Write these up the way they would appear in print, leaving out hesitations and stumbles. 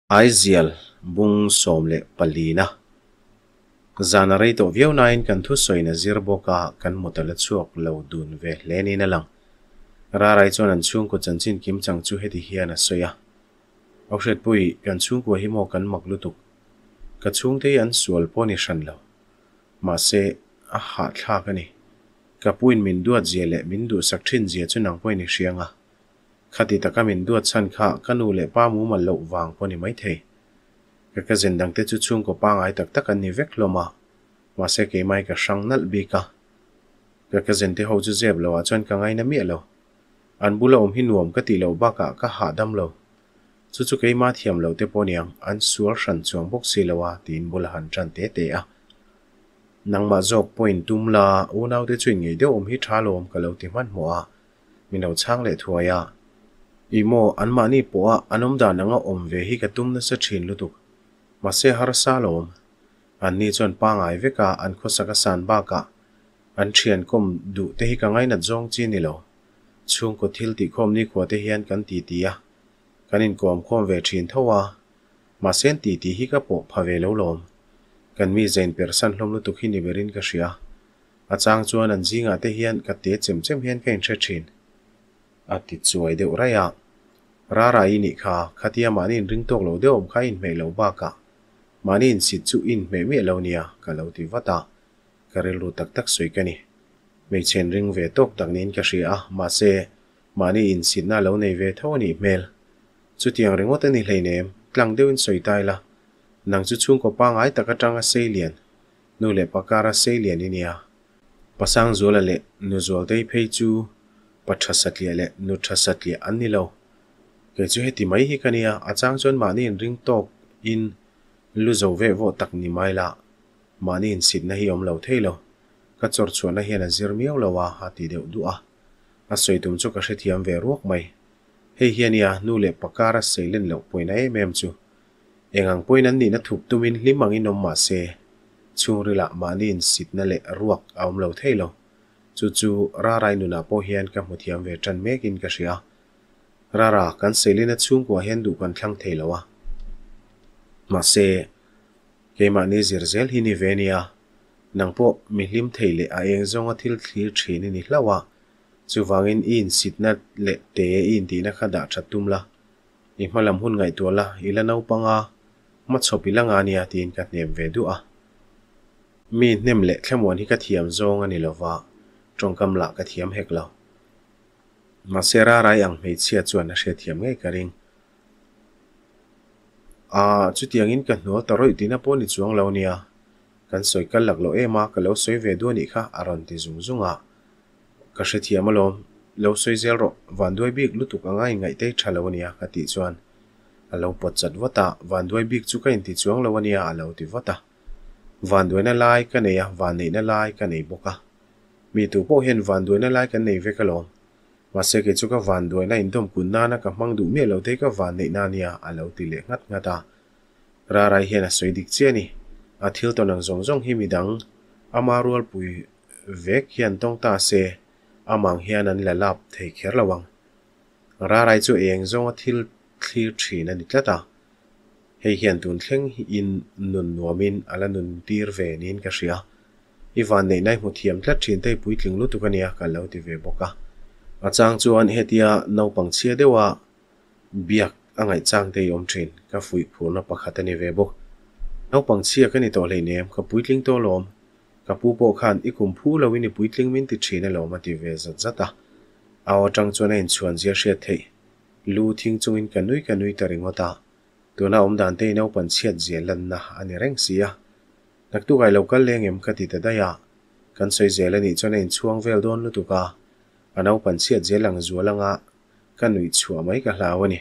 Aizial bung 14 na. Zan a rei tawh viau nain kan thusawiin a zir bawk a, kan mut a la chhuak lo dun ve hle niin a lang. Rarai chuan an chhungkaw chanchin kim chang chu heti hian a sawi a, Au hriatpui, kan chhungkua hi maw kan mak lutuk. Ka chhungte hi an sual pawh ni hran lo. Mahse, a hahthlak a ni. Ka puin min duat zia leh min duhsak thin zia chu nang pawhin i hria ang a. Khati taka min duat chhan kha ka nu leh pa mumal loh vang pawh ni maithei. Ka cousin dangte chu chhungkaw pangai tak tak an ni vek hlawm a, mahse keimai ka hrang nalh bik a. Ka cousin te ho chu zep loh ah chuan ka ngaina miah lo. An bula awm hi nuam ka tih loh bakah ka hahdam lo. Chu chu keima thiam loh te pawh niang, an sual hran chuang bawk si lo a tiin bula han tan te te a. Nangmah zawk pawh in tum la, unaute chu in ngei deuh awm hi tha lawm ka lo ti hmanhmawh a. Min lo chhang leh thuai a. Ih maw, anmahni pawha an awm dan anga awm ve hi ka tum nasa thin lutuk. Mahse harsa lawm. Anni chuan pangai veka an khawsak a san bakah an thian kawm duh te hi ka ngainat zawng chi ni lo. Chhungkaw thil tihkhawm nikhua te hian kan titi a, kan inkawm khawm ve thin tho a. Mahse an titi hi ka pawh pha ve lo lawm. Kan mi zain perhsan hlawm lutuk hi ni berin ka hria. A chang chuan an zingah te hian ka te chem chem hian ka inhre thin. A ti chuai deuh raih a. Rara i nih kha, khatia mahni inring tawk lo deuh awm kha i inhmeh loh bakah mahni insit chu i inhmeh miah lo nia, ka lo ti vat a. Ka rilru tak tak sawi ka ni. Hmeichhe inring ve tawk tak niin ka hria a, mahse mahni insitna a lo nei ve tho a nih hmel. Chutiang ringawt a ni hleinem, tlang deuhin sawi ta ila, nang chu chhungkaw pangai tak atanga sei lian Nu leh pa kara sei lian i nia. Pa Sangzuala leh Nu Zualtei phei chu pa tha satliah leh nu tha satliah an ni lo. Kei chu heti mai hi ka nia, a chang chuan mahni inring tawk in lu zo veh vawh tak ni mai la, mahni insitna hi awm lo thei lo. Ka chawr chhuahna hian a zir miau lo a, a ti deuh duah a. A sawi tum chu ka hrethiam ve ruak mai. Hei hi a nia, nu leh pa kara sei len loh pawina em em chu. Eng ang pawhin an nihna thup tumin hlim angin awm mah se, chhungrilah mahni insitna leh ruak a awm lo thei lo. Chu chu Rarai nunah pawh hian ka hmu thiam ve tan mekin ka hria. Rara, kan Selina chhungkuah hian duh kan thlang thei lo a. Mahse, keimahni zir zel hi ni ve nia. Nang pawh mi hlim thei leh a eng zawnga thil thlir thin i ni hlauh a. Chuvangin i insitna leh te i intihna kha dah that tum la. I hma lam hun ngaihtuah la, i la naupang a, hmachhawp i la nga nia tiin ka hnem ve duh a. Mi hnem leh thlamuan hi ka thiam zawng a ni lo va, tawngkam lah ka thiam hek lo. Mahse Rarai ang hmeichhia chuan a hriatthiam ngei ka ring. Aaa, chutiangin ka hnual ta rawih tihna pawh ni chuang lo nia. Kan sawi kal lak loh em a, ka lo sawi ve duh a nih kha, a rawn ti zung zung a. Ka hrethiam alawm, lo sawi zel rawh, vanduai bik lutuk anga inngaih te tha lo ania ka tih chuan a lo pawt chat vat a, vanduai bik chu ka inti chuang lo ania a lo ti vat a. Vanduaina lai ka nei a, vanneihna lai ka nei bawk a. Mi tu pawh hian vanduaina lai kan nei vek alawm. Mahse kei chu ka vanduaina indawm kun nana ka hmang duh miah lo te ka vanneihna ania a lo ti leh nghat nghat a. Rarai hian a sawi dik chiah a ni. A thil tawn ang zawng zawng hi midang ama rualpui Vek hian tawng ta se, amang hian an la lap thei kher lo ang. Rarai chu eng zawnga thil thlir thin a ni tlat a, hei hian tun thleng in nun nuamin a la nun tir ve niin ka hria. I vanneihna i hmu thiam tlat thin te i puitling lutuk a nia ka lo ti ve bawk a. A chang chuan hetia naupang chhia deuha biak a ngaih chang te i awm thin, ka fuih phurna pakhat a ni ve bawk. Naupang chhia ka ni tawh hleinem, ka puitling tawh alawm. Ka pu pawh khan i kum phu lo in i puitling min ti thin alawm a ti ve zat zat a. A aw atang chuan a inchhuan zia hriat theih. Lu thing chungin ka nui ka nui ta ringawt a. Tuna awm dan te i naupan chhiat zia lanna a ni reng si a. Naktuk ah i lo kal leng em ka ti ta daih a. Kan sawi zel a nih chuan a inchhuang vel dawn lutuk a. A naupan chhiat zel ang zual anga ka nuih chhuah mai ka hlau a ni.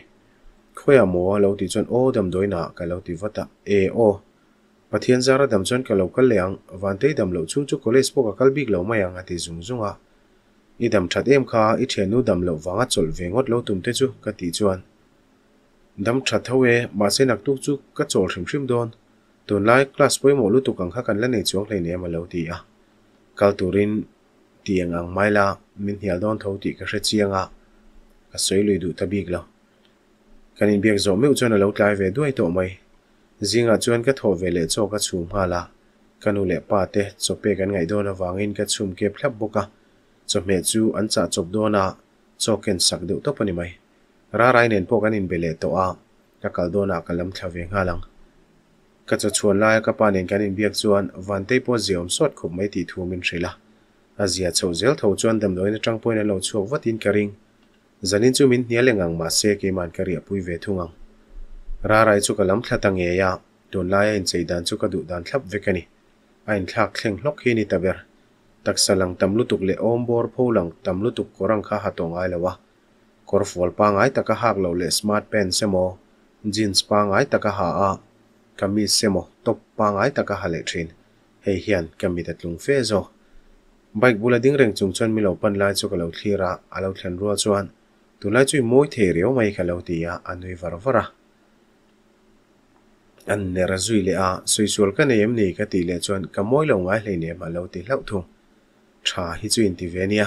Khawiah maw a lo tih chuan aw damdawiin ah ka lo ti vat a. E aw. Pathian zara dam chuan ka lo kal leh ang, Vantei dam loh chhung chu college pawh ka kal bik lo mai ang a ti zung zung a. I dam that em kha, i thiannu dam loh vanga chawlh ve ngawt lo tum te chu ka tih chuan. Dam tha tho e, mahse naktuk chu ka chawl hrim hrim dawn. Tunlai class pawimawh lutuk ang kha kan la nei chuang hleinem a lo ti a. Kal turin ti eng ang mai la, min hnial dawn tho tih ka hre chiang a, ka sawi lui duh ta bik lo. Kan inbiak zawh meuh chuan a lo tlai ve duai tawh mai. Zingah chuan ka thawh ve leh chaw ka chhum nghal a, ka nu leh pa te chaw pek an ngaih dawn avangin ka chhum kep thlap bawk a, chawhmeh chu an chah chawp dawn a, chaw ken sak deuh tawp a ni mai. Rarai nen pawh kan inbe leh tawh a, ka kal dawnah ka lam thla ve nghal ang. Ka chaw chhuan laia ka pa nen kan inbiak chuan Vantei pawh zia awm sawt khawp mai tih thu min hrilh a, a zia chhoh zel tho chuan damdawiin atang pawhin an lo chhuak vatin ka ring. Zanin chu min hnial eng ang mahse keima'n ka riahpui ve thung ang. Rarai chu ka lam thla ta ngei a, tunlaia inchei dan chu ka duh dan thlap vek a ni. A inthlak thleng hlawk hi ni ta ber. Taksa lang tam lutuk leh awm bawr pho lang tam lutuk kawr ang kha ha tawh ngai lo a. Kawr fual pangai taka hak loh leh smart pants emaw, jeans pangai taka ha a, kamis emaw top pangai taka ha leh thin. Hei hian ka mit a tlung fe zawk. Bike bula ding reng chung chuan mi lo pan lai chu ka lo thlir a, a lo thlen rual chuan tunlai chu i mawi thei riau mai ka lo ti a, a nui var var a. An ner a zui leh a, Suisual ka nei em ni? ka tih leh chuan ka mawi lo ngai hleinem a lo ti hlauh thung. Tha hi chu inti ve nia.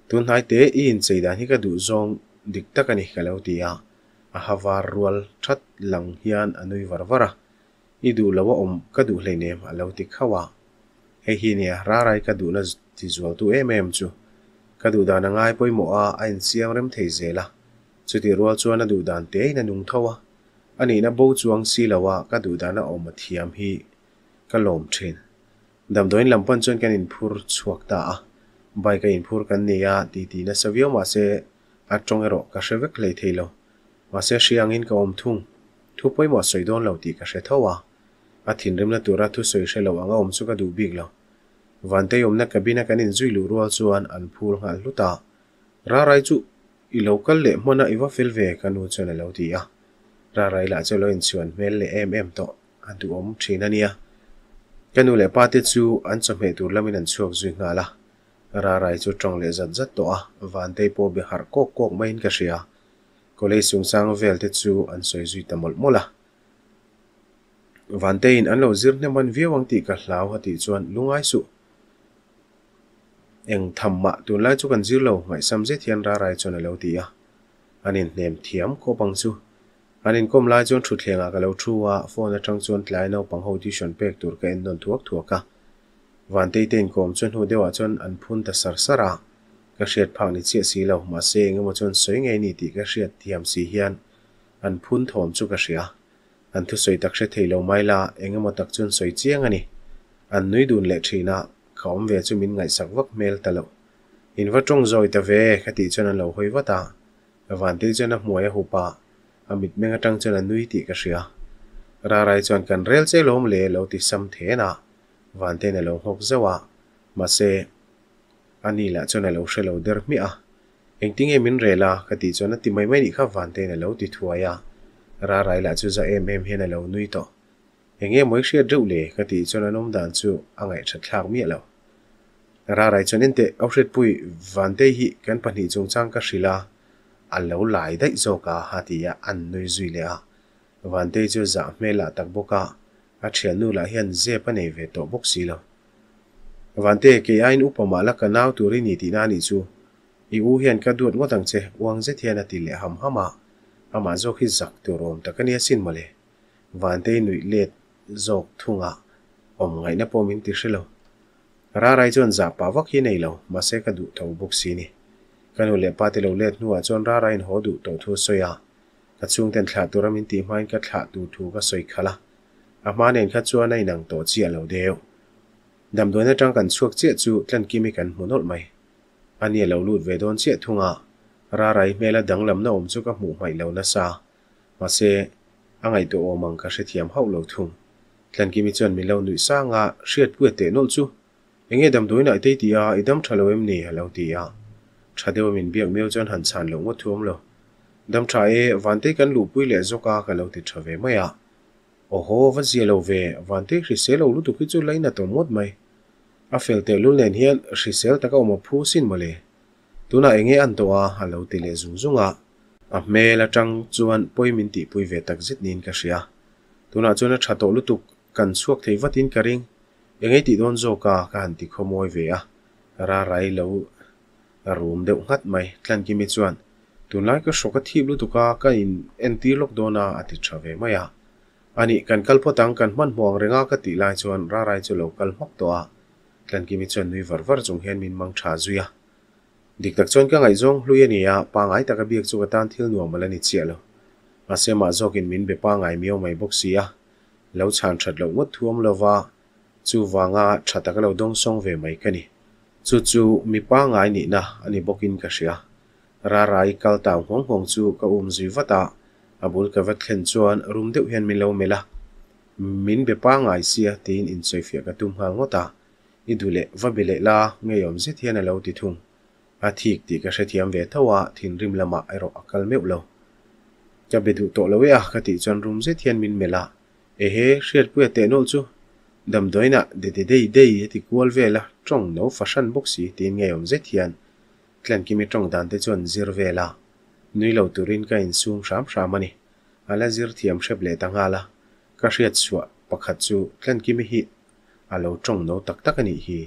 Tunhnai te i inchei dan hi ka duh zawng dik tak a ni ka lo ti a, a ha var rual that lang hian a nui var var a, I duh lo a awm ka duh hleinem a lo ti khauh a. Hei hi nia Rarai ka duhna ti zualtu em em chu. Ka duh dan a ngai pawimawh a, a insiam rem thei zel a. Chutih rual chuan a duh dan tein a nung tho a. A nihna bo chuang si lo a ka duh dan a awm a thiam hi ka lawm thin. Damdawiin lam pan chuan kan inphur chhuak ta a. Bike a inphur kan ni a ti ti nasa viau mahse a tawng erawh ka hre vek hlei thei lo. Mahse hria angin ka awm thung. Thu pawimawh sawi dawn lo tih ka hre tho a. A thinrimna tura thusawi hre lo ang a awm chu ka duh bik lo. Vantei awmna cabin a kan inzui luh rual chuan an phul nghal hlut a. Rarai chu i lo kal leh hman a i va fel ve ka nu chuan a lo ti a. Rarai lah chu a lo inchhuan hmel leh em em tawh. A duhawm thin a nia. Ka nu leh pa te chu an chawhmeh tur lamin an chhuak zui nghal a. Rarai chu tawng leh zat zat tawh a, Vantei pawh be harh kawk kawk maiin ka hria. College chungchang vel te chu an sawi zui ta mawlh mawlh a. Vanteiin an lo zir hnem han viau ang tih ka hlau a tih chuan lungai suh. Eng tham mah tunlai chu kan zir lo ngaihsam zet hian Rarai chuan a lo ti a. An inhnem thiam khawp ang chu. An inkawm lai chuan thutthlengah ka lo thu a, phone atang chuan tlai naupang ho tuition pek tur ka en nawn thuak thuak a. Vantei te inkawm chu hnu deuhah chuan an phun ta sar sar a. Ka hriat phak ni chiah si lo, mahse engemaw chuan sawi ngei ni tih ka hriat thiam si hian an phun thawm chu ka hria. An thusawi tak hre thei lo mai la, engemaw tak chuan sawi chiang a ni. An nui dun leh thin a, ka awm ve chu min ngaihsak vak hmel ta loh. In va tawng zawi ta ve, ka tih chuan an lo hawi vat a. Vantei chuan a hmuai a hup a, a mitmeng atang chuan a nui tih ka hria. Rarai chuan kan rel che lawm le lo ti sam then a, Vantei'n a lo nghawk zauh a, mahse, a ni lah chuan a lo hre lo der hmiah a. Engtinge min rel a? ka tih chuan a ti mai mai nih kha Vantei'n a lo ti thuai a, Rarai lah chu za em em hian a lo nui tawh. Enge mawi hriat reuh le? ka tih chuan an awm dan chu a ngaihthat thlak miah lo. Rarai chuan enteh au hriatpui Vantei hi kan pahnih chungchang ka hrilh a, a lo lai daih zawk a a ti a, an nui zui leh a. Vantei chu zah hmel lah tak bawk a, a thiannu lah hian zep a nei ve tawh bawk si lo. Vante, kei aiin upa mah la ka nau tur i ni tihna a nih chu. I u hian ka duat ngawt ang che, uang zet hian a ti leh ham ham a, amah zawk hi zak tur awm tak a nia sin mawle. Vantei nuih let zawk thunga awm ngaihna pawh min ti hre lo. Rarai chuan zah pah vak hi nei lo, mahse ka duh tho bawk si ni. Ka nu leh pa te lo let hnuah chuan Raraiin haw duh tawh thu a sawi a, ka chhungten thlah tura min tih hmain ka thlah tur thu ka sawi khalh a, a hma nen kha chuan a inang tawh chiah lo deuh. Damdawiin atang kan chhuak chiah chu Tlankimi kan hmu nawlh mai. Ani a lo lut ve dawn chiah thung a, Rarai hmela danglamna awm chu ka hmuh hmaih lo nasa. Mahse, a ngaihtuah awm ang ka hrethiam hauh lo thung. Tlankimi chuan min lo nuih sang a, Hriatpuia teh nawlh chu. Enge damdawiin ah i tei tih a, i dam tha lo em ni? a lo ti a. Tha deuha min biak miau chuan han chhan loh ngawt thuam lo. Dam tha e, Vantei kan luhpui leh zawk a ka lo ti tha ve mai a. Awhaw, va zia lo ve, Vantei hrisel lo lutuk hi chu lainat awm ngawt mai. A fel tehlul nen hian hrisel taka awm a phu sin mawle. Tunah enge an tawh a? a lo ti leh zung zung a. A hmel atang chuan pawi min tihpui ve tak zet niin ka hria. Tunah chuan a tha tawh lutuk, kan chhuak thei vatin ka ring. Enge tih dawn zawk a? ka han ti khawmawi ve a. Rarai lo rum deuh nghat mai. Tlankimi chuan. Tunlai ka hrawk a thip lutuk a, ka in entir lawk dawn a, a ti tha ve mai a. A nih, kan kal phawt ang, kan hmanhmawh ang reng a ka tih lai chuan Rarai chu lo kal hmak tawh a. Tlankimi chuan nui var var chung hian min mang tha zui a. Dik tak chuan ka ngaihzawng hlui a ni a, pangai taka biak chu ka tan thil nuam a la ni chiah lo. Mahse mah zawkin min be pangai miau mai bawk si a, lo chhan that loh ngawt thuam lova chuvanga tha taka lo dawngsawng ve mai ka ni. Chu chu mi pangai nihna a ni bawkin ka hria. Rarai kal tau nghawng nghawng chu ka um zui vat a, a bul ka va thlen chuan rum deuh hian min lo melh a, Min be pangai sia tiin insawifiah ka tum nghal ngawt a. I duh leh va be leh la, ngeiawm zet hian a lo ti thung. A thik tih ka hrethiam ve tho a, thinrim lamah erawh a kal meuh lo. Ka be duh tawh lo e a, ka tih chuan rum zet hian min melh a, Ehe, Hriatpuia teh nawlh chu damdawiinah de de dei dei a ti kual vel a, tawng no fahran bawk si tiin ngeiawm zet hian Tlankimi tawng dan te chuan zir vel a, nui lo turin ka insum hram hram a ni. A la zir thiam hrep leh ta nghal a, ka hriat chhuah pakhat chu Tlankimi hi A lo tawng no tak tak a nih hi.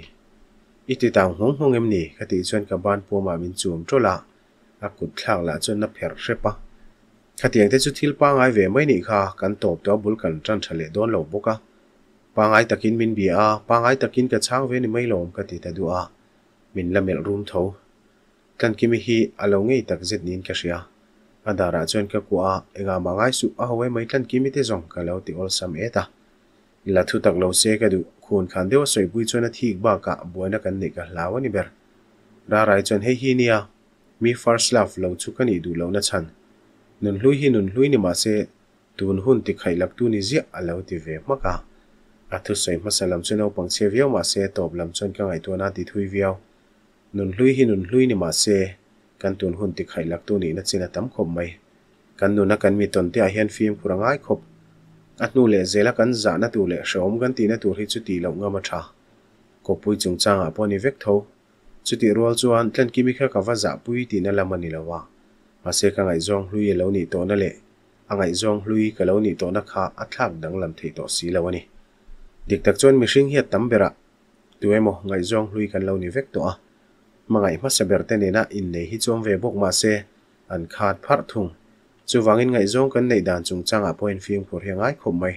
I ti tang nghawng nghawng em ni? Ka tih chuan ka ban puamah min chum tawlh a, a kut thlak lah chuan na pherh hrep a. Khatiang te chu thil pangai ve mai nih kha, kan tawp tawh a bul kan tan tha leh dawn lo bawk a. Pangai takin min bia a, pangai takin ka chhang ve ni mai lawm ka ti ta duh a, min la melh rum tho. Tlankimi hi a lo ngei tak zet niin ka hria. A darah chuan ka kuah a, engah mah ngai suh, a ho emai Tlankimi te zawng ka lo ti awlsam et a. La thu tak lo se ka duh, khun khan deuh a sawipui chuan a thik bakah buaina kan neih ka hlau a ni ber. Rarai chuan hei hi nia, mi first love lo chu ka nih duh lohna chhan. Nunhlui hi nunhlui ni mahse tun hun ti khaih laktu ni ziah a lo ti ve hmak a. A thusawi hmasa lam chu naupang chhia viau mahse tawp lam chuan ka ngaihtuahna a ti thui viau. Nunhlui hi nunhlui ni mahse kan tun hun ti khaih laktu nihna chin a tam khawp mai. Kan nuna kan mi tawn te ah hian fimkhur a ngai khawp. A hnu leh zela kan zahna tur leh hrehawm kan tihna tur hi chu tih loh ngam a tha. Kawppui chungchangah pawh ni vek tho. Chutih rual chuan Tlankimi kha ka va zahpui tihna lam a ni lo a. Mahse ka ngaihzawng hlui a lo nih tawhna leh a ngaihzawng hlui ka lo nih tawhna kha a thlak danglam thei tawh si lo a ni. Dik tak chuan mihring hi a tam berah tu emaw ngaihzawng hlui kan lo ni vek tawh a. Hmangaih hmasa ber te nena innei hi chuam ve bawk mahse An khat pharh thung. Chuvangin ngaihzawng kan neih dan chungchangah pawhin fimkhur hi a ngai khawp mai.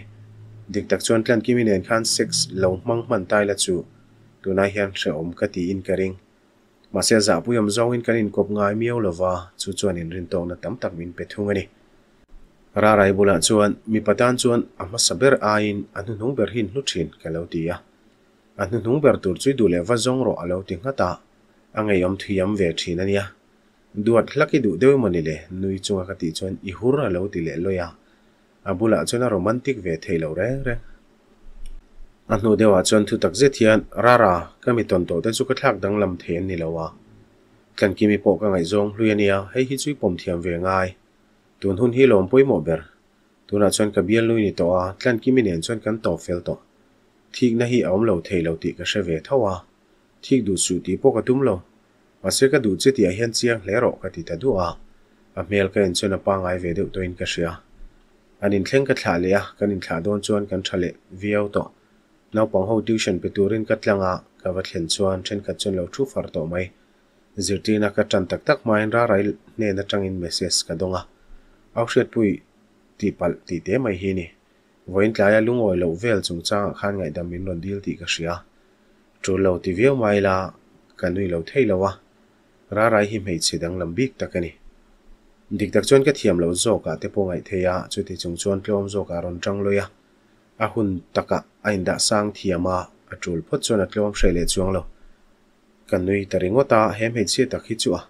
Dik tak chuan Tlankimi nen khan sex lo hmang hman tai la chu tunah hian hrehawm ka tiin ka ring. Mahse a zahpuiawm zawngin kan inkawp ngai miau lova, chu chuan inrintawkna tam tak min pe thung a ni. Rarai bulah chuan mipa tan chuan a hmasa ber aiin a hnuhnung ber hi inhlu thin ka lo ti a. A hnuhnung ber tur chu i duh leh va zawng rawh a lo ti nghat a, a ngeiawm thuiam ve thin a nia. Duat hlak i duh deuh emaw ni le? Nui chunga ka tih chuan i hur a lo ti leh lawi a. A bulah chuan a romantic ve thei lo reng reng. A hnu deuhah chuan thu tak zet hian, Rara, ka mi tawn tawh te chu ka thlak danglam thei an ni lo a. Tlankimi pawh ka ngaihzawng hlui a nia, hei hi chu i pawm thiam ve ngai. Tun hun hi lawm pawimawh ber. Tunah chuan ka bial nui ni tawh a, Tlankimi nen chuan kan tawp fel tawh. Thikna hi a awm lo thei lo tih ka hre ve tho a. Thik duh suh tih pawh ka tum lo. Mahse ka duh che tihah hian chiang hle rawh ka ti ta duah a, a hmel ka en chuan a pangai ve deuh tawhin ka hria. An inthleng ka thlah leh a, kan inthlah dawn chuan kan tha leh viau tawh. Naupang ho tuition pe turin ka tlang a, ka va thlen chuan thenkhat chuan lo thu far tawh mai. Zirtirna ka tan tak tak hmain Rarai hnen atangin message ka dawng a, Au Hriatpui tih palh tih te mai hi ni. Vawiin tlaia lungawi loh vel chungchangah khan ngaihdam min rawn dil tih ka hria. Tul lo ti viau mai la, ka nui lo thei lo a. Rarai hi hmeichhe danglam bik tak a ni. Dik tak chuan ka thiam loh zawkah te pawh ngaih thei a, chuti chung chuan tlawm zawkah a rawn tang lawi a. A hun takah a indah sang thiam a, a tul phawt chuan a tlawm hreh leh chuang lo. Ka nui ta ringawt a, he hmeichhia tak hi chu a.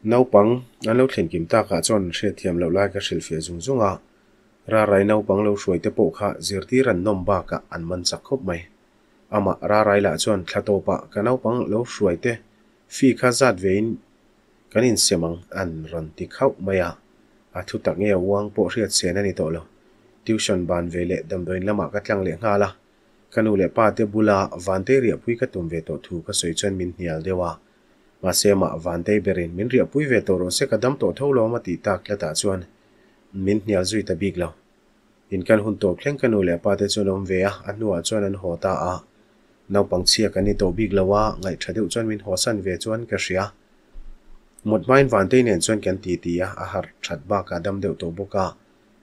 Naupang an lo thlen kim takah chuan an hriatthiam loh lai ka hrilhfiah zung zung a. Rarai naupang lo hruai te pawh kha zirtir an nawm bakah an man chak khawp mai. Amah Rarai lah chuan thla tawpah ka naupang lo hruai te fee kha zat vein kan insem ang an rawn ti khauh mai a, a thu tak nge uang pawh hriat sen a ni tawh lo. Tuition ban ve leh damdawiin lamah ka tlang leh nghal a, ka nu leh pa te bula Vantei riahpui ka tum ve tawh thu ka sawi chuan min hnial deuh a. Mahse amah Vantei berin min riahpui ve tawh rawh se ka dam tawh tho lawm a tih tak tlatah chuan min hnial zui ta bik lo. In kan hun tawp thleng ka nu leh pa te chuan awm ve a, a hnuah chuan an haw ta a. Naupang chhia kan ni tawh bik lo a, ngaih tha deuh chuan min haw san ve chuan ka hria. Mut hmain Vantei nen chuan kan titi a, a harh that bakah dam deuh tawh bawk a,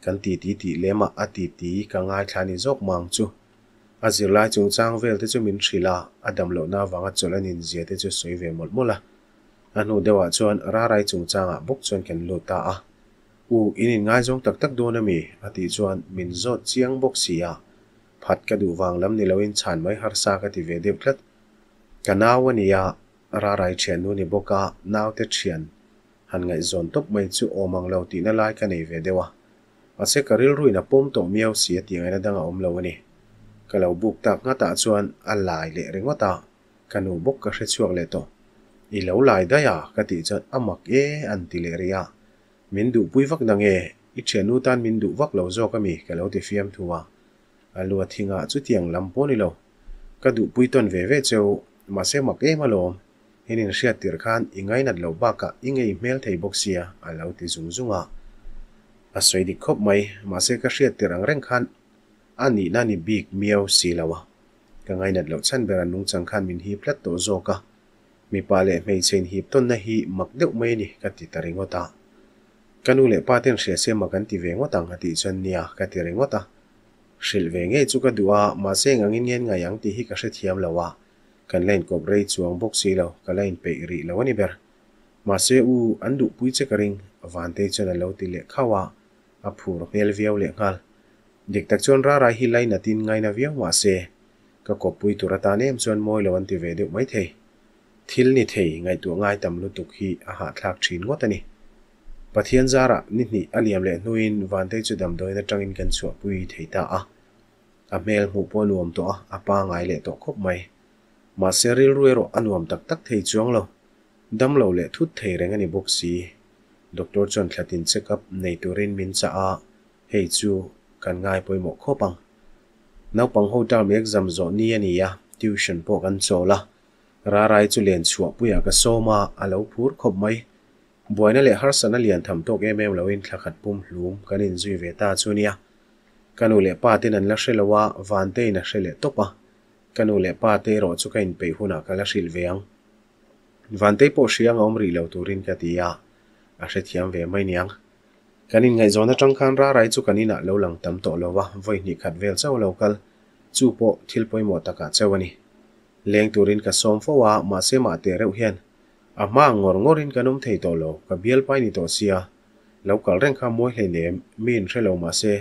kan titi tih lemah a titi ka ngaithla ni zawk mang chu. A zirlai chungchang vel te chu min hrilh a, a dam lohna avanga chawlh a ninzia te chu sawi ve mawlh mawlh a. A hnu deuhah chuan Rarai chungchangah bawk chuan kan lut ta a. U, in inngaizawng tak tak dawn a mi? a tih chuan min zawt chiang bawk si a. Phat ka duh vang lam ni loin chhan mai harsa ka ti ve deuh tlat. Ka nau a nia, Rarai thiannu ni bawk a, naute thian han ngaihzawn tawp mai chu awm ang lo tihna lai ka nei ve deuh a. Mahse ka rilruin a pawm tawh miau si a tih ngaihna dang a awm lo a ni. Ka lo buk tak nghatah chuan a lai leh ringawt a, ka nu bawk ka hre chhuak leh tawh. I lo lai daih a? ka tih chuan a mak e an ti leh rih a. Min duhpui vak na nge? I thiannu tan min duh vak lo zawk a mi? ka lo ti fiam thu a. A lu a thingah chutiang lam pawh ni lo. Ka duhpui tawn ve ve cheu, mahse mak em alawm. In inhriat tirh khan i ngainat loh bakah i ngei hmel thei bawk sia, a lo ti zung zung a. A sawi dik khawp mai, mahse ka hriat tirh ang reng khan a nihna ni bik miau si lo a. Ka ngainat loh chhan ber a nungchang khan min hip tlat tawh zawk a. Mipa leh hmeichhe inhip tawnna hi mak deuh mai a ni, ka ti ta ringawt a. Ka nu leh pa ten hria se mak an ti ve ngawt ang a tih chuan nia ka ti ringawt a. Hrilh ve ngei chu ka duh a, mahse eng angin nge ngai ang tih hi ka hrethiam lo a. Kan la inkawp rei chuang bawk si lo, ka la inpeih rih lo a ni ber. Mahse u, an duhpui che ka ring, Vantei chuan a lo ti leh khauh a, a phur hmel viau leh nghal. Dik tak chuan Rarai hi lainatin ngaina viau mahse, ka kawppui tur atan em chuan mawi lo an ti ve deuh maithei. Thil ni thei ngaihtuah ngai tam lutuk hi a hahthlak thin ngawt a ni. Pathian zarah ni hnih a liam leh hnuin Vantei chu damdawiin atangin kan chhuahpui thei ta a. A hmel hmuh pawh a nuam tawh a, a pangai leh tawh khawp mai. Mahse rilru erawh a nuam tak tak thei chuang lo. Dam lo leh thut thei reng a ni bawk si. Doctor chuan thlatin check up nei turin min chah a, hei chu kan ngai pawimawh khawp ang. Naupang ho term exam zawh ni a ni a, tuition pawh kan chawl a. Rarai chu len chhuahpuiah ka sawm a, a lo phur khawp mai. Buaina leh harsatna lian tham tawk em em loin thla khat pum hlum kan inzui ve ta chu nia. Ka nu leh pa ten an la hre lo a, Vantein a hre leh tawp a. Ka nu leh pa te erawh chu ka inpeih hunah ka la hrilh ve ang. Vantei pawh hriang a awm rih lo turin ka ti a, a hrethiam ve mai niang. Kan inngaihzawn atang khan Rarai chu kan inah lo lang tam tawh lo a, vawi hnih khat vel chauh a lo kal. Chu pawh thil pawimawh takah chauh a ni. Leng turin ka sawm fo a, mahse mah teh reuh hian a hma ang ngawr ngawrin kan awm thei tawh lo, ka bialpai ni tawh sia, lo kal reng kha mawi hleinem, mi in hre lo mahse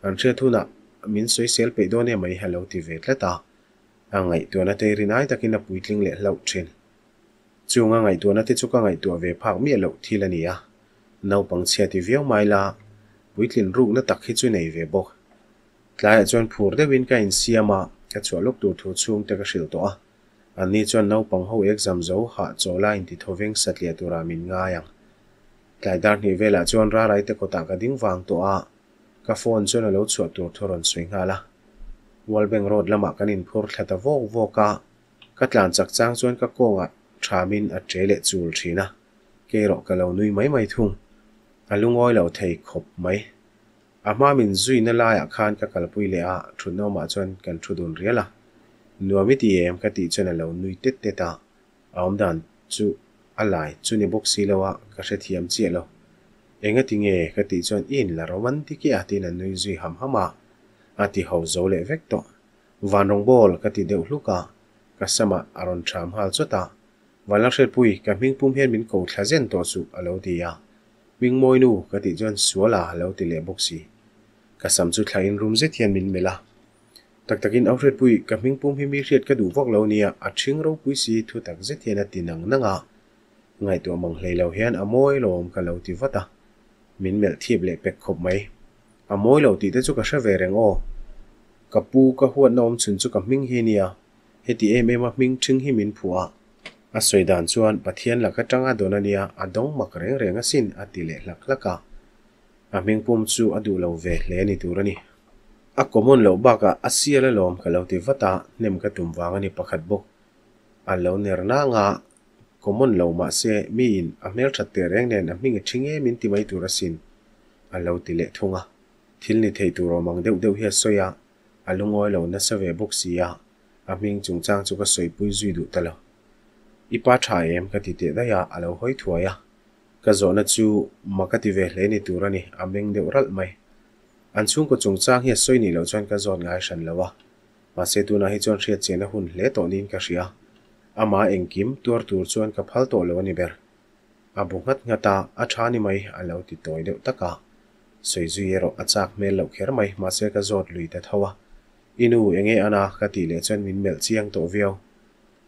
an hriat hunah min sawisel peih dawn em mai a lo ti ve tlat a, a ngaihtuahna te rinai takin a puitling leh hlauh thin. Chung a ngaihtuahna te chu ka ngaihtuah ve phak miah loh thil a ni a, naupang chhia ti viau mai la, puitlin rukna tak hi chu nei ve bawk. Tlaiah chuan phur deuhin ka insiam a, ka chhuah lawk tur thu chhungte ka hrilh tawh a. Anni chuan naupang ho exam zo hah chaw la inti thaw veng satliah turah min ngai ang. Tlai dar hnih velah chuan Raraite kawtah ka ding vang tawh a, ka phone chuan a lo chhuah tur thu rawn sawi nghal a. World Bank Road lamah kan inphur thla ta vawk vawk a, ka tlan chak chang chuan ka kawngah thamin a che leh chul thin a, kei erawh ka lo nui mai mai thung. A lungawi lo thei khawp mai. A hma min zuina laiah khan ka kalpui leh a, thutna awmah chuan kan thu dun rial a. Nuam i ti em? ka tih chuan a lo nui tet tet a, a awmdan chu a lai chu ni bawk si lo a, ka hrethiam chiah lo. Enga ti nge? ka tih chuan i inla romantic e a tiin a nui zui ham ham a, a ti ho zo leh vek tawh. Van rawng bawl ka ti deuh hluk a, ka samah a rawn ṭham nghal chawt a. Vanlalhriatpui, ka hming pum hian min ko thla zen tawh suh a lo ti a. Hmingmawi nu ka tih chuan sual a lo ti leh bawk si. Ka sam chu thla in rum zet hian min melh a. Tak takin Auhriatpui, ka hming pum hi mi hriat ka duh vak lo nia, a ṭhing ropui si thu tak zet hian a ti nang nang a. Ngaihtuah mang hlei lo hian a mawi lawm ka lo ti vat a. Min melh thip leh pek khawp mai. A mawi lo tih te chu ka hre ve reng aw. Ka pu ka huatna awm chhun chu ka hming hi nia. Heti em em a hming ṭhing hi min phuah a. A sawi dan chuan Pathian laka tanga dawn a nia, a dawng mak reng reng asin a ti leh hlak hlak a. A hming pum chu a duh lo ve hle ni tur a ni. A common loh bakah a sial alawm ka lo ti vat a, hnem ka tum vang a ni pakhat bawk. A lo ner nang a, common lo mahse miin a hmelthat teh reng nen a hming a ṭhi nge min ti mai tur asin a lo ti leh thung a. Thil ni thei tur awm ang deuh deuh hi a sawi a, a lungawi lo nasa ve bawk si a, a hming chungchang chu ka sawipui zui duh ta lo. I pa tha em? ka ti teh daih a, a lo hawi thuai a. Ka zawhna chu mak a ti ve hle ni tur a ni, a meng deuh ralh mai. An chhungkaw chungchang hi a sawi nih loh chuan ka zawt ngai hran lo a, mahse tunah hi chuan hriatchian a hun hle tawh niin ka hria. Amah engkim tuar tur chuan ka phal tawh lo a ni ber. A bu nghat nghat a, a tha ni mai a lo ti tawi deuh tak a. Sawi zui erawh a chak hmel loh kher mai, mahse ka zawt lui ta tho a. I nu enge an a? ka tih leh chuan min melh chiang tawh viau.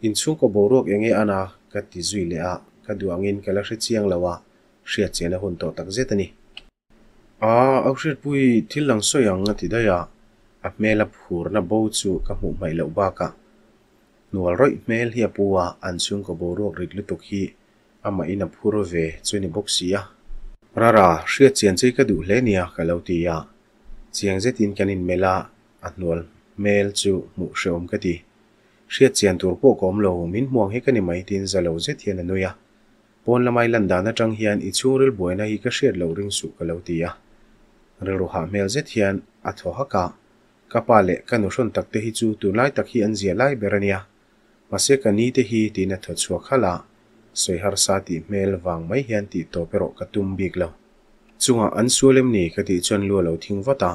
Inchhungkaw boruak enge an a? ka ti zui leh a, ka duh angin ka la hre chiang lo a, hriatchian a hun tawh tak zet a ni. Aa, au hriatpui thil lang sawi ang a ti daih a, a hmela phurna bo chu ka hmuh hmaih loh bakah hnual rawih hmel hi a pu a, an chhungkaw boruak rit lutuk hi amahin a phur ve chu ni bawk si a. Rara, hriatchian chei ka duh hle nia ka lo ti a, chiang zetin kan inmelh a, a hnual hmel chu hmuh hrehawm ka ti. Hriatchian tur pawh ka awm lo, min hmuang hi ka ni mai tiin za lo zet hian a nui a. Pawn lamai lan dan atang hian i chhungril buaina hi ka hriat loh ring suh ka lo ti a. Rilru hah hmel zet hian a thaw hak a, ka pa leh ka nu hrawn tak te hi chu tunlai tak hi an zia lai ber a nia. Mahse ka ni te hi tiin a thaw chhuak halh a, sawi harsa tih hmel vang mai hian tih tawp erawh ka tum bik lo. Chungah an sual em ni ka tih chuan lu a lo thing vat a,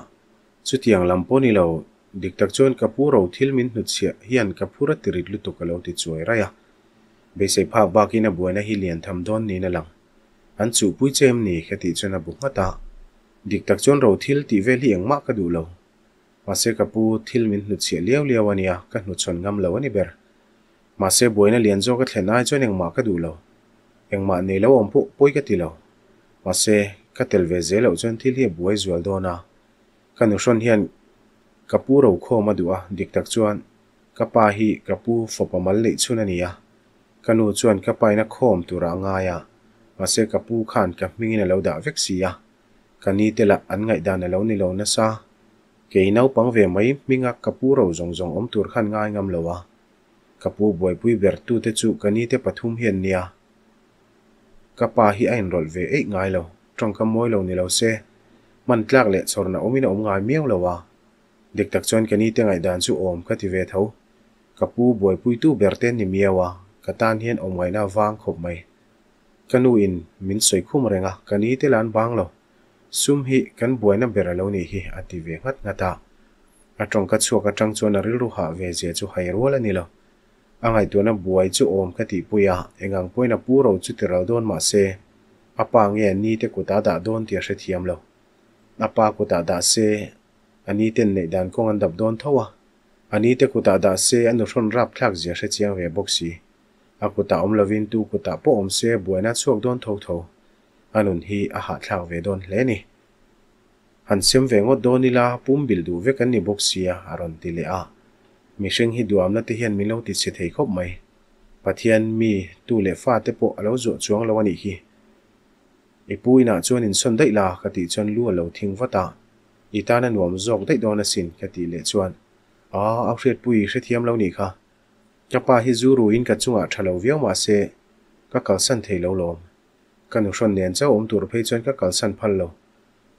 chutiang lam pawh ni lo, dik tak chuan ka pu ro thil min hnutchhiah hian ka phur a tirit lutuk a lo ti chuai raih a. Beisei phak bakin a buaina hi lian tham dawn niin a lang. An chuhpui che em ni? ka tih chuan a bu nghat a. Dik tak chuan ro thil tih vel hi engmah ka duh lo. Mahse ka pu thil min hnutchhiah liau liau a nia, ka hnuchhawn ngam lo a ni ber. Mahse buaina lian zawk a thlen ai chuan engmah ka duh lo. Engmah nei lo awm pawh pawi ka ti lo. Mahse ka tel ve zel loh chuan thil hi a buai zual dawn a. Ka nuhrawn hian ka pu rokhawm a duh a, dik tak chuan Ka pa hi ka pu fawpa mal neih chhun a ni a, ka nu chuan ka pa in a khawm turah a ngai a, mahse ka pu khan ka hmingin a lo dah vek si a, ka ni te lah an ngaihdan a lo ni lo nasa. Kei naupang ve mai hminga ka pu ro zawng zawng awm tur khan ngai ngam lo a, ka pu buaipui ber tute chu ka ni te pathum hi an nia. Ka pa hi a inrawlh ve eih ngai lo, tawngkam mawi lo ni lo se, hman tlak leh chhawrna awmin a awm ngai miau lo a. Dik tak chuan ka nite ngaihdan chu awm ka ti ve tho. Ka pu buaipuitu ber te ni miau a, ka tan hian awm ngaihna a vang khawp mai. Ka nu in min sawi khum reng a, ka nite la an bang lo. Sum hi kan buaina ber a lo nih hi a ti ve nghat nghat a. A tawngka chhuak atang chuan a rilru hah ve zia chu hai rual a ni lo. A ngaihtuahna buai chu awm ka tihpui a, engang pawhin a pu ro chu ti ral dawn mah se, a pa nge a nite kutah a dah dawn tih a hrethiam lo. A pa kutah dah se, A ni ten neih dan kawng an dap dawn tho a, a ni te kutah dah se a nuhrawn rapthlak zia hre chiang ve bawk si. A kutah awm lovin tu kutah pawh awm se buaina a chhuak dawn tho tho. A nun hi a hahthlak ve dawn hle ni. Han sem ve ngawt dawn ila pum bilh duh vek an ni bawk sia a rawn ti leh a. Mihring hi duamna te hian min lo ti chhe thei khawp mai. Pathian mi tu leh fa te pawh a lo zuah chuang lo a nih hi. I pu inah chuan insawn daih la ka tih chuan lu a lo thing vat a. I tan a nuam zawk daih dawn asin ka tih leh chuan Aa a hriatpui i hrethiam lo nih kha. Ka pa hi zu ruin ka chungah tha lo viau mah se ka kalsan thei lo lawm. Ka nuhrawn nen chauh awm tur phei chuan ka kalsan phal lo.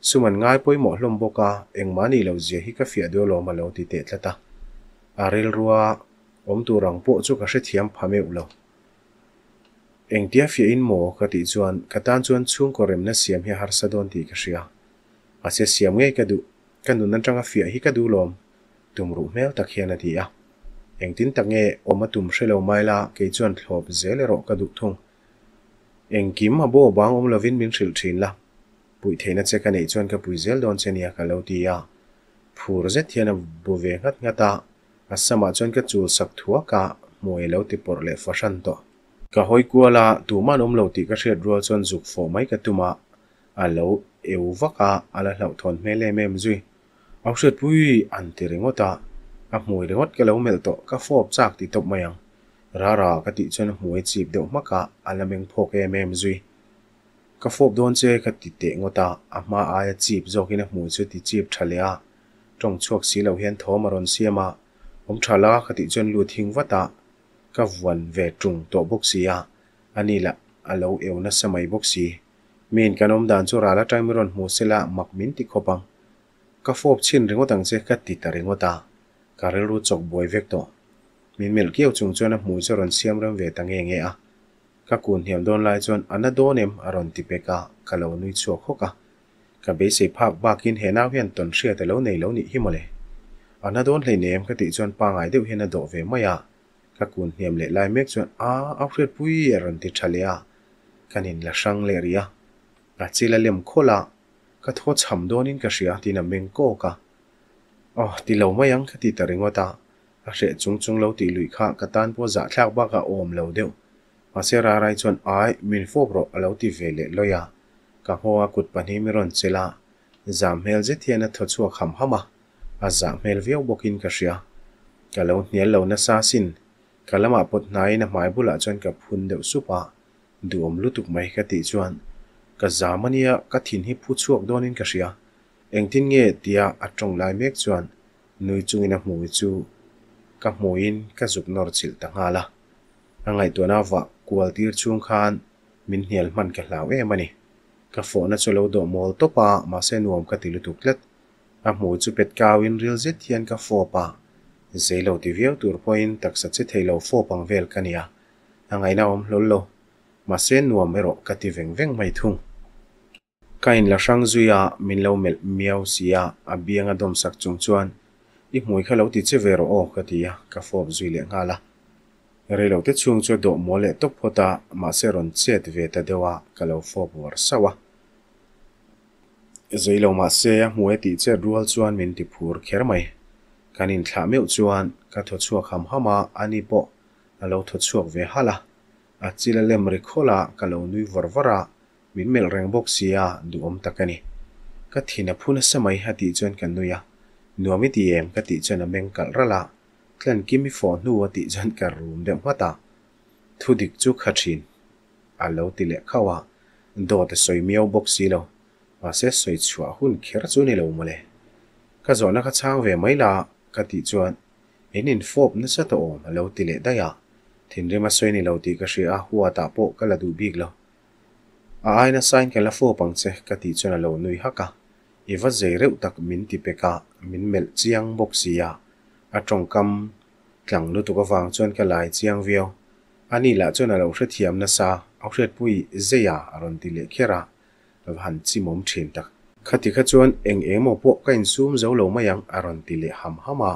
Sum an ngai pawimawh hlawm bawk a, engmah nih loh zia hi ka fiah duh alawm a lo ti teh tlat a. A rilrua awm tur ang pawh chu ka hrethiam pha meuh lo. Engtia fiahin maw ka tih chuan ka tan chuan chhungkaw remna siam hi a harsa dawn tih ka hria. Mahse siam ngei ka duh, ka nun atanga fiah hi ka duh lawm, tum ruh hmel tak hian a ti a. Engtin tak nge awm a tum hre lo mai la, kei chuan thlawp zel erawh ka duh thung. Engkim a bo bang awm lovin min hrilh thin la, puih theihna che ka neih chuan ka pui zel dawn che nia ka lo ti a. Phur zet hian a bu ve nghat nghat a, a samah chuan ka chul sak thuak a, hmuai lo ti pawrh leh fahran tawh. Ka hawi kual a, tuman awm lo tih ka hriat rual chuan zuk fawh mai ka tum a, A lo eu vak a, a la hlauhthawn hmel em em zui. Au hriatpui an ti ringawt a, a hmui ringawt ka lo melh tawh, ka fawp chak ti tawp mai ang. Rara ka tih chuan a hmui a chip deuh hmak a, a la meng phawk em em zui. Ka fawp dawn che ka ti teh ngawt a, a hma aia chip zawkin a hmui chu ti chip tha leh a, tawng chhuak si lo hian thawm a rawn siam a, awm tha la ka tih chuan lut hing vat a, ka vuan ve tung tawh bawk si a, ani lah a lo eu nasa mai bawk si. Miin kan awm dan chu ral atang mi rawn hmu sela mak min ti khawp ang. Ka fawp chhin ringawt ang che ka ti ta ringawt a, ka rilru chawk buai vek tawh. Min melh kiau chung chuan a hmui chu a rawn siam rem ve ta nge nge a. Ka kun hniam dawn lai chuan a na dawn em? a rawn ti pek a, ka lo nui chhuak hawk a. Ka beisei phak bakin he nau hian tawn hriat a lo nei lo nih hi mawle. A na dawn hleinem ka tih chuan pangai deuh hian a dawh ve mai a. Ka kun hniam leh lai mek chuan a au hriatpui a rawn ti tha leh a. Kan in la hrang leh rih a. A chil a lem khawlh a, ka thaw chham dawnin ka hria tiin a meng kawk a. Aw ti lo mai ang ka ti ta ringawt a. A hreh chung chung lo tih luih kha ka tan pawh zahthlak bakah awm lo deuh. Mahse Rarai chuan Ai, min fawp rawh a lo ti ve leh lawi a. Ka nghaw a kut pahnih mi rawn chelh a, zam hmel zet hian a thaw chhuak ham ham a, a zah hmel viau bawkin ka hria. Ka lo hnial lo nasa sin, ka lamah pawt hnaiin a hmai bulah chuan ka phun deuh sup a, duhawm lutuk mai ka tih chuan ka zam a nia, ka thin hi phu chhuak dawnin ka hria. Engtin nge tia a tawng lai mek chuan nui chungin a hmui chu ka hmuiin ka zuk nawr chilh ta nghal a. A ngaihtuahna vah kual tir chhung khan min hnial hman ka hlau em a ni. Ka fawhna chu lo dawh mawl tawp a, mahse nuam ka ti lutuk tlat. A hmui chu pet kauin ril zet hian ka fawp a, zei lo ti viau tur pawhin taksa che thei lo fawp ang vel ka nia. A ngaihna awm hlawl lo. Mahse nuam erawh ka ti veng veng mai thung. Ka inla hrang zui a, min lo melh miau si a, a biang a dawm sak chung chuan, I hmui kha lo ti che ve rawh aw, ka ti a, ka fawp zui leh nghal a. Reilote chhung chu a dawh mawl leh tawp phawt a, mahse rawn chet ve ta deuh a, ka lo fawp uar sauh a. Zeilo mahse a hmui a tih chet rual chuan min ti phur kher mai. Kan inthlah meuh chuan ka thaw chhuak ham ham a, ani pawh a lo thaw chhuak ve halh a. A chil a lem ri khawlh a, ka lo nui vawr vawr a, Min melh reng bawk sia, duhawm tak a ni. Ka thin a phu nasa mai a tih chuan ka nui a, Nuam i ti em? ka tih chuan a meng kalh ralh a, Tlan kim i fawh hnu a tih chuan ka rum deuh nghat a, Thu dik chu kha thin a lo ti leh khauh a, dawt a sawi miau bawk si lo, mahse sawi chhuah hun kher chu ni lo mawle. Ka zawhna kha chhang ve mai la ka tih chuan In infawp nasa tawh awm a lo ti leh daih a, thinrim a sawi ni lo tih ka hria a, huatah pawh ka la duh bik lo. A ai nasain ka la fawp ang che ka tih chuan a lo nui hak a, i va zei reuh tak min ti pek a, min melh chiang bawk si a, a tawngkam tlang lutuk avang chuan ka lai chiang viau. Ani lah chuan a lo hrethiam nasa, a hriatpui zei a a rawn ti leh kher a, ka va han chimawm thin tak. Khati kha chuan eng emaw pawh ka insum zo lo mai ang a rawn ti leh ham ham a,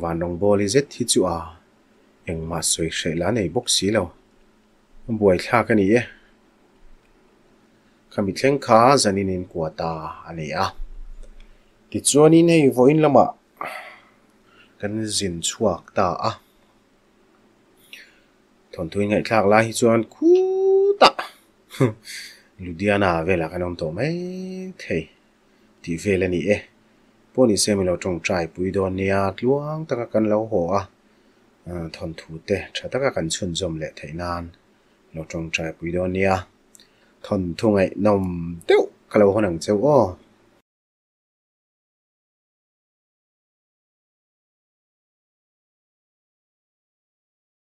van rawngbawli zet hi chu a engmah sawi hreh la nei bawk si lo. Buaithlak a ni e. Khami thleng kha zanin in kua ta a ni a. Tichuanin hei vawiin lamah kan zin chhuak ta a. Thawnthu in ngaihthlak lai hi chuan khutah Ludhiana velah kan awm tawh mai thei tih vel a ni e. Pawh ni se milo tawngtai pui dawn nia tluang taka kan lo haw a. Thawnthu te tha taka kan chhunzawm leh theih nan lo tawngtai pui dawn nia. Thawnthu ngaihnawm deuh ka lo hawn ang cheu aw.